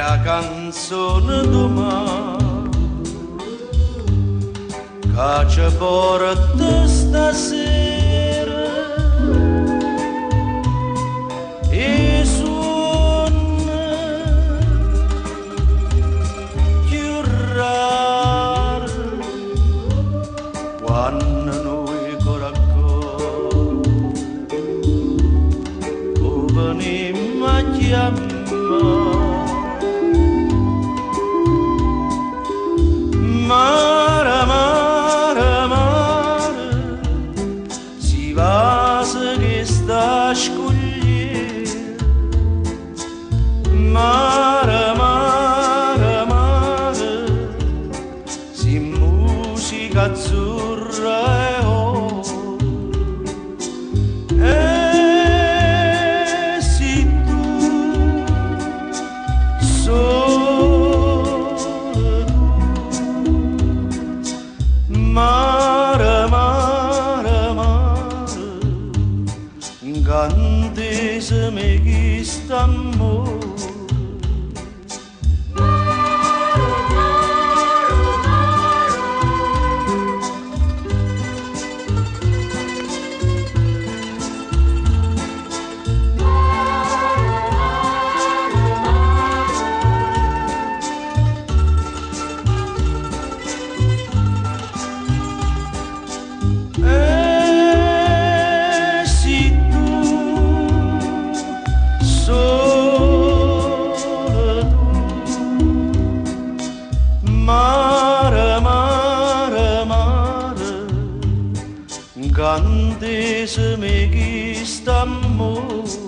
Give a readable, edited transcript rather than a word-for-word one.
'A canzone do mare ca ce porta stasera 'e suonne cchiù rare quanno nuje core a core 'o venimmo a chiammà. Mare, mare, mare, si vasa chesta scugliera. Mare, mare, mare, si musica azzurra e oro. E si tu, solo tu, mare, mare, mare, 'ncantesemo 'e chist'ammore. E si tu, solo tu, mare, mare, mare, 'ncantesemo 'e chist'ammore.